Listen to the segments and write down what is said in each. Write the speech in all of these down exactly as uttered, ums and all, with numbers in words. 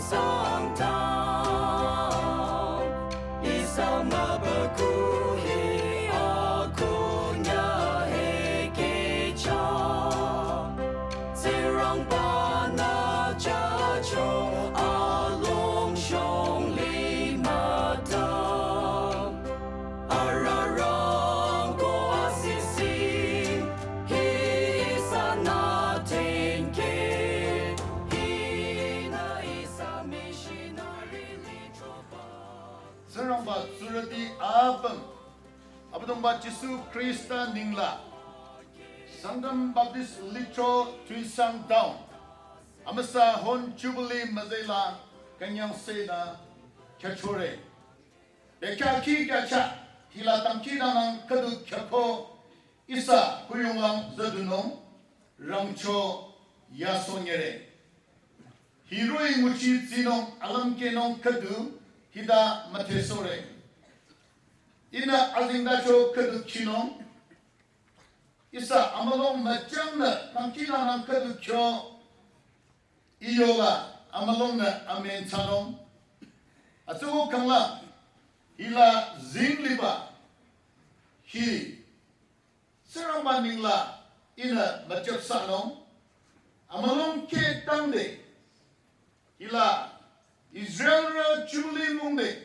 Sangtam, ihsa mübükuh hi akhunya hekecha. Tsingrangba-nü jücho alongshong limütüm. Ararang ko asisi, hi ihsa nü tengke, hinü ihsa missionary lichoba. Tsingrangba tsurüti apüm, Abüdongba Jisu Khrista nengla, Sangtam Baptist Lithro Tuensang Town, amüsa hon Jubilee müzehla künyangsehnü kyachore. Bekhyah khi kyacha hila tangki danang khüdu khyako ihsa kuyonglang züdunung rangcho yasonyere. Hiroh-i nguchi tsinung alümkehnung khüdu hita müdhesohre. Ihnü azengtacho khüdu khinung ihsa amülung müchangnü tangki danang khüdu kyo iyola amülungnü amen thsanung. Atsuko kangla hila zingliba hi Tsingrangba nengla ihnü müchapsanung. Amülung keh tangde hila Israelrü Jubilee mungde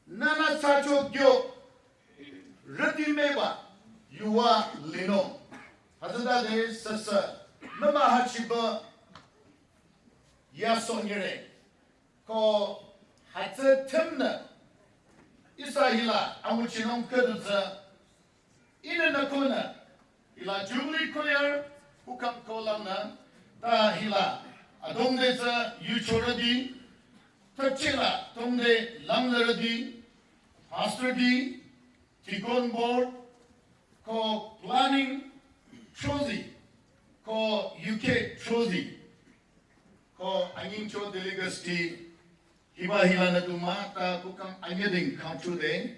nünü thsacho kyo rüti müba yuva linung. Hütsütade süsü mümühachiba yasonyere. Ko hütsü thümnü ihsa hila anguchinung khüdu tsü ihnü nükonü hila Jubilee Choir kukang kolangnü ta hila adongde tsü yuchorüti, thüpchela tongde langnürüti, pastorti, deacon board, ko planning trozi, ko U K trozi, ko anyingcho delegates ti hiba hilanü du mah ta kukang anyüding kangtrude.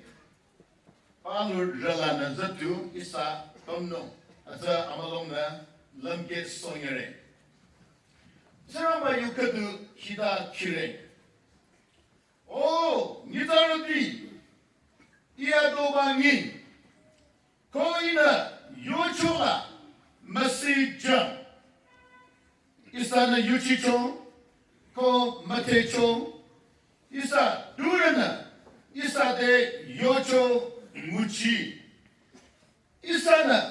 Palu rülanü zütu ihsa pümnung. Atsa amülungnü lümkeh sonyere. Tsingrangba yu khüdu hita khire. O, nyitsarüti, iya doba nyi. Ko ihnü yochola müsijang. Ihsanü yuchicho, ko müdhecho, ihsa durünü, ihsa te yocho nguchi. Ihsanü,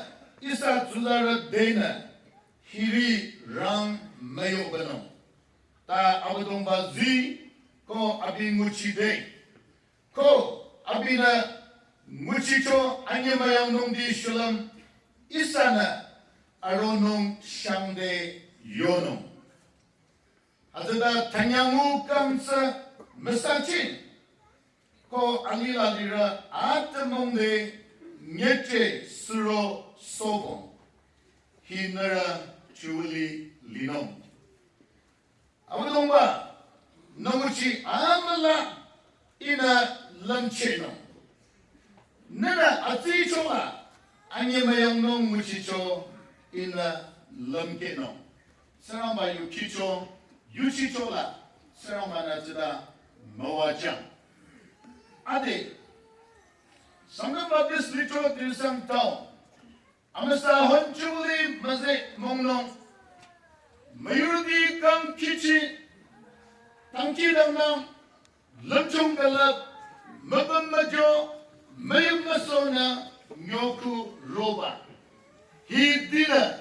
ihsa tsuzarü denü, hiri rang müyobanung. Ta Abüdongba zi, ko abi nguchi de. Ko abinü nguchicho anyemüyangnungdi shulüm ihsanü aronung shangde yonung. Hütsüta thanyangu kangtsü müsachin. Ko alila lirü atümungde nyeche suro sobong. Hi nührü Jubilee linung. Abüdongba, nü nguchi amüla ihnü lümchehnung. Nühnü atsichola anyemüyangnung nguchicho ihnü lümkehnung. Tsingrangba yu khicho, yuchichola, Tsingrangba-nü tsüta müwajang. Ade, Sangtam Baptist Lithro Tuensang Town, amüsa hon Jubilee müzeh mongnung. Müyurüti kang khichi, tangki dangnang, lümchung külüp, mübüm müjo, müyum müsonü, nyoku roba. Hi dinü,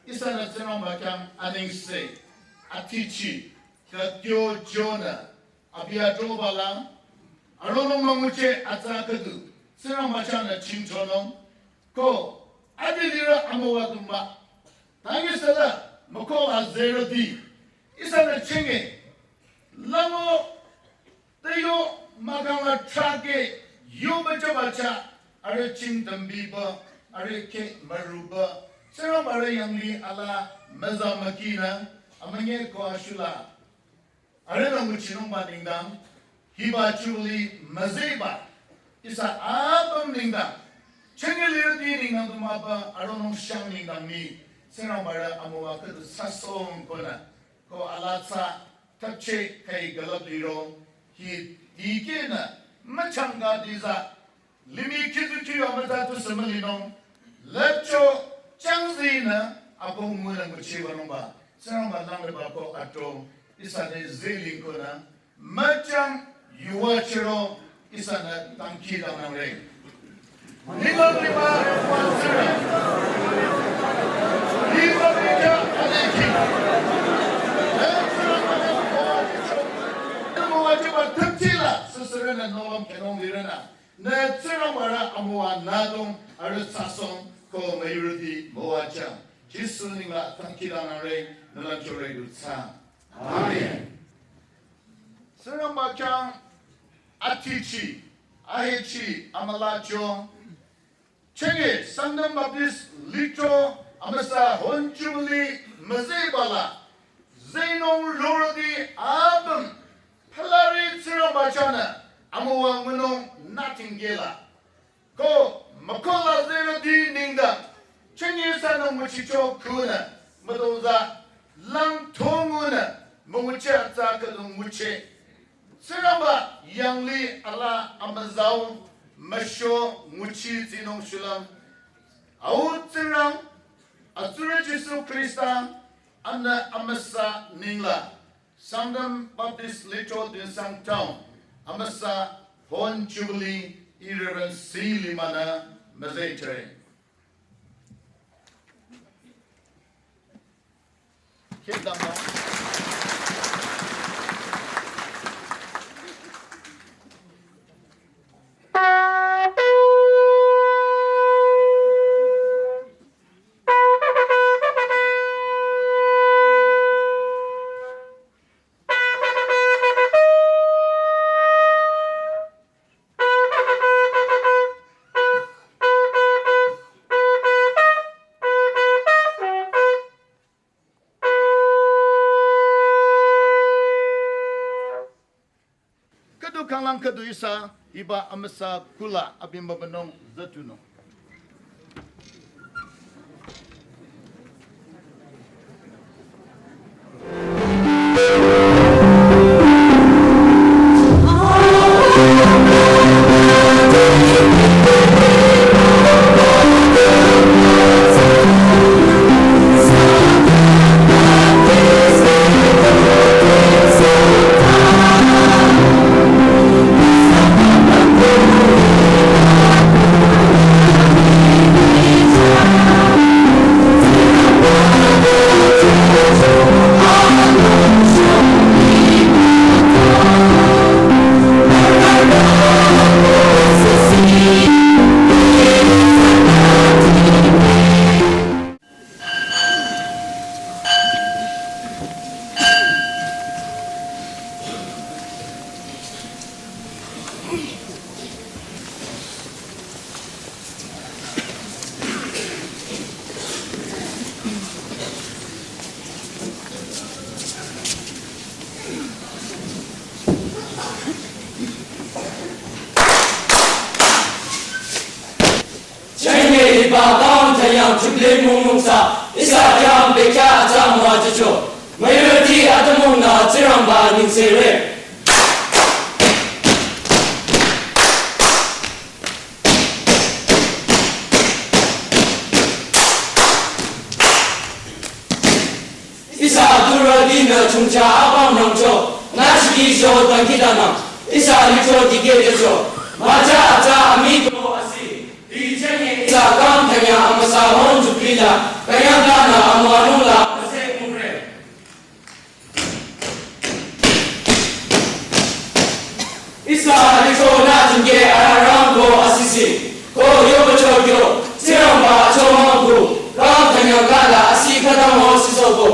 ihsanü Tsingrangba khyang anengse, atichi, kakyo jonü, abi atroba la, aronung müngucheh atsa khüdu, Tsingrangba chahnü chingchonung, ko, adi lirü amüwa du mah. Tangi sala, mükoh azerüti, ihsanü chinge, lango, te yo, mükangla trahke, yo bacha bacha, arüh ching dambiba, arüh keh müruba, Tsingrangba rü yanglih ala, müza mükinü, amünyi ko ashula. Arühnü nguchinungba nengdang, hiba Jubilee müzehba, ihsa apüm nengdang, chingi lirüti nengdang du mah ba, aronung shang nengdang ni, Tsingrangba rü amüwa khüdu sasong konü, ko alatsa, Tapche kai galap liro, hi dikehnü, müchangka diza, limih kizu kiyo amüta tusü mülinung, lüpcho changzinü, ako ngunü nguchibanungba, Tsingrangba langnüba ko ato, ihsa te zilingkonü, müchang yuwa chiro, ihsanü dangkhidangnangre. Nila nila watsira. Nila nila aleki. Nila wajiba teptila, sisirinü nolam kenung lirena. Nü Tsingrangba rü amüwa nadong, arüh sasong, ko müyurüti müwajang. Jisu ningla dangkhidangnangre, nülanchore dutsa. Amen. Tsingrangba khyang atichi, ahechi, amülacho. Chenge Sangtam Baptist Lithro amüsa Hon Jubilee müzehbala. Zehnung rorüti apüm. Phalari Tsingrangba chahnü amüwa ngunung nothing gela. Ko, mükola zero di ningda. Chenye sa nung müchicho kunü. Müdongza. Lang tongunü. Münguchi atsa kadung nguchi. Tsingrangba yangli ala amüzau. Müsho nguchi tsinung shulüm. Au Tsingrang. Atsurü Jisu Krista. Anü amüsa ningla. Sangtam Baptist Lithro Tuensang Town, amüsa Hon Jubilee, Reverend C Limana, müzehchore. Kidama. Khüdu khanglang khüdu ihsa, hiba amüsa kula abimba banung zütunung. Chenge hiba kang thayang Jubilee müngnungsa, ihsa khyang bekhyah atsa müwajücho. Müyurüti atümungnü Tsingrangba nengsekre. Ihsa adurütinü chongcha apüm rangcho, nü shiki sho dangkhidangnang, ihsa lithro dikehdücho, mücha atsa amii do asi, di chenge ihsa kang thanyang amüsa Hon Jubilee la, künyangkanü amüwanung la, müse mungre. Ihsa lithro nü chingke ararang ko asisi. Ko yoba chokyo, Tsingrangba achomang ku, kang thanyang kala asi khütang ho sisohko.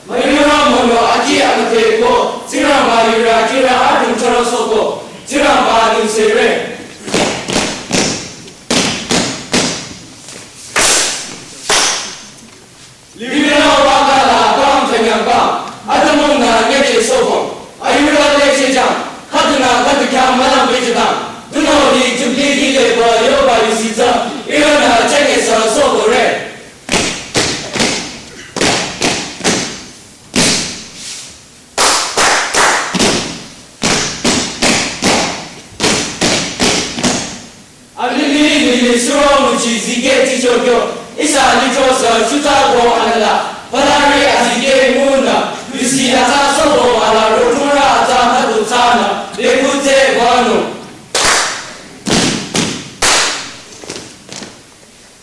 Müyurü mono aki amüte ko, Tsingrangba yurü kira ating chorosohko. Tsingrangba nengsekre. Limih la wakala kang thanyang kang, atümungnü nyeche sohbong, ayurü lechejang, khüdunü khüdu khyang mülang bejüdang, tunüo li Jubilee lile ba yoba yusitsü, ihrünü chenge sü sohbore. Ro nguchi zikeh tichokyo, ihsa licho sü shuta ko anala, palari azikeh ngunü, yusi atsa sobo ala rotura atsa hatu tsana, lekute wano.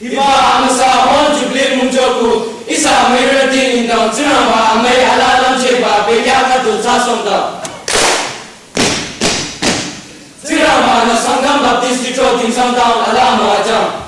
Hiba amüsa hon Jubilee mungchoku, ihsa müirüti indang Tsingrangba amüi ala lamcheba bekya hatu tsasongda. Tsingrangba-nü Sangtam Baptist Church Dingsangtam ala müwajang.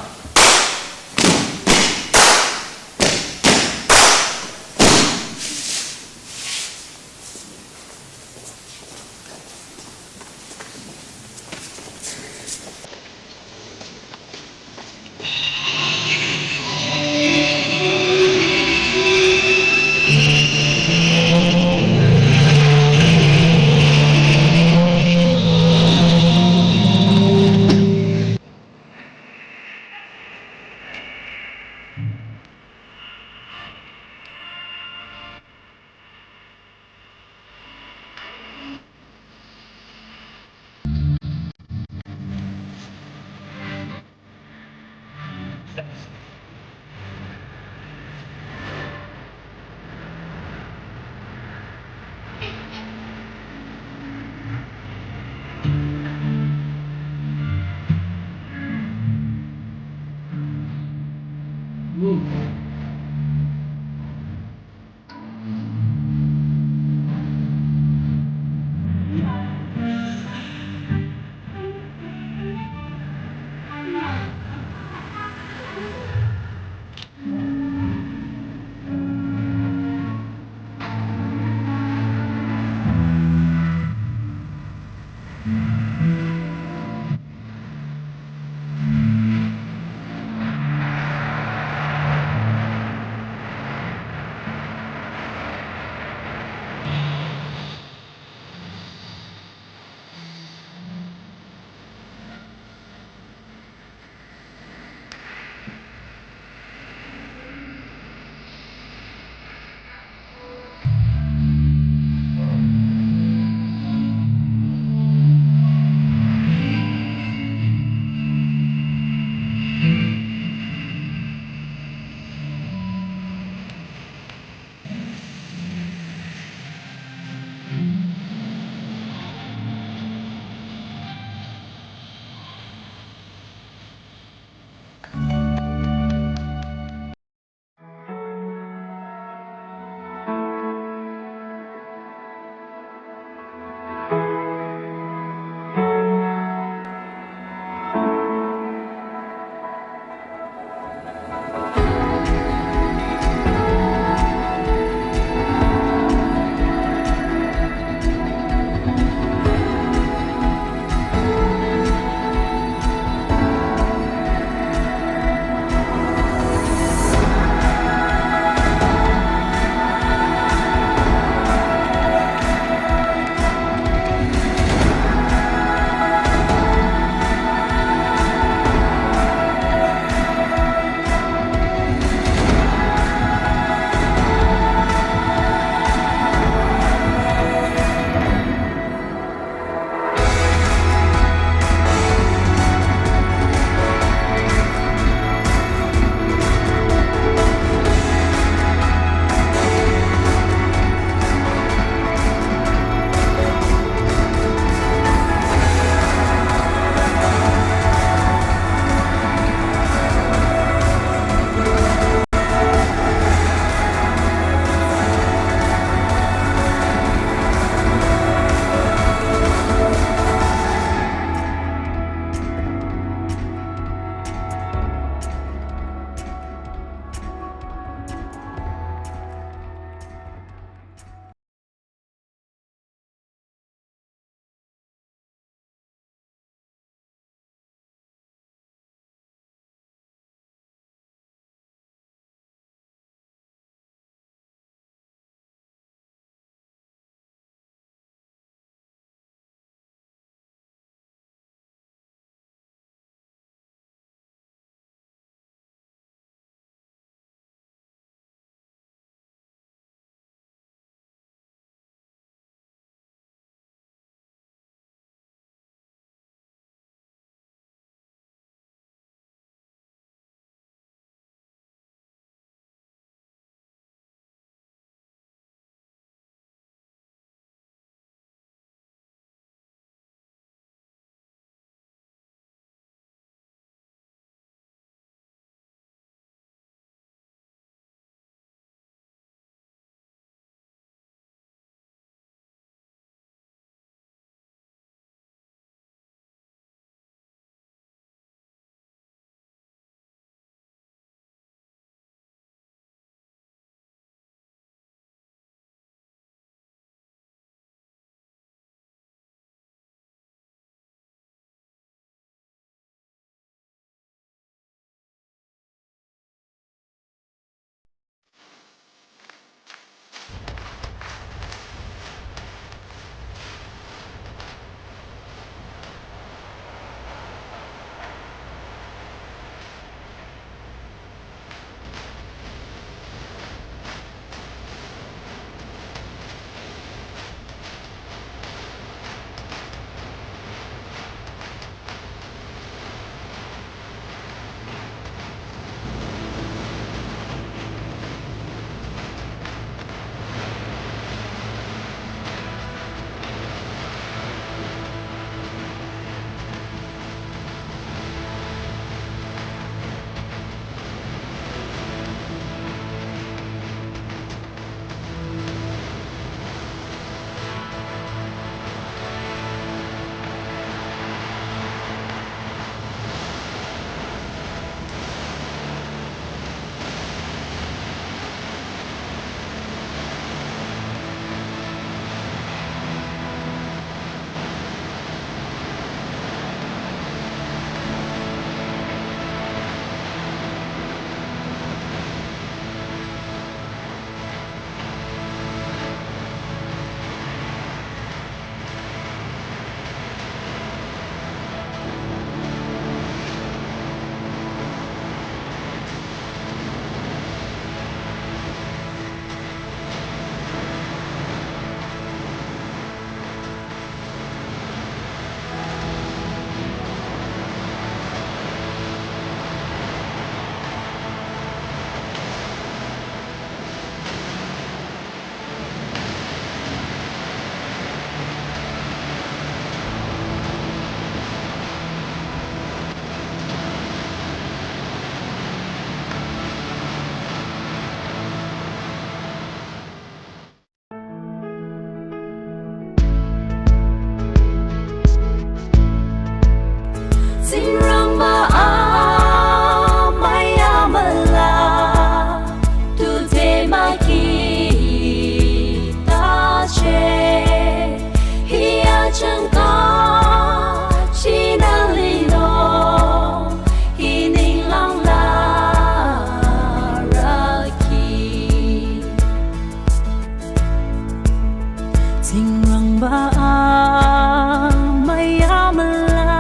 Tsingrangba a müyamüla,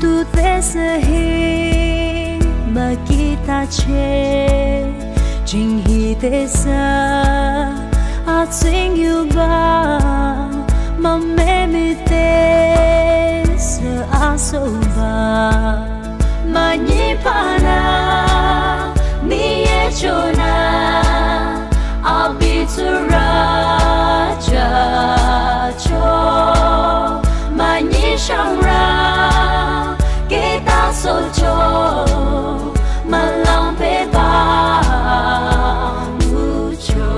tu tesü hi mükitache, jing hi tesü atsing yuba, mümemi tesü asoba. Münyi pana, ni echona, abi tsurü chacho. Münyi shangrü, kita socho, mülang peba mucho.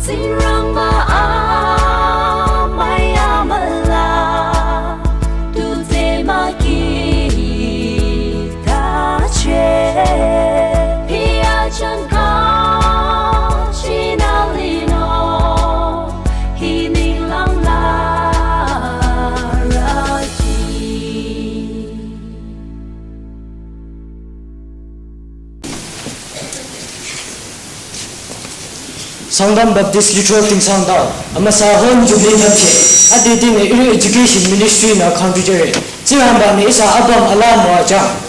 Tsingrangba a müyamüla, tu te mükitache, pia changka, china lino, hi ninglang la raki. Sangtam Baptist Lithro Tingsang tao, amüsa hon Jubilee thapche, adedinü ihrü Education Ministry nü kangtujüre. Tsingrangba-nü ihsa apüm ala müwajüng.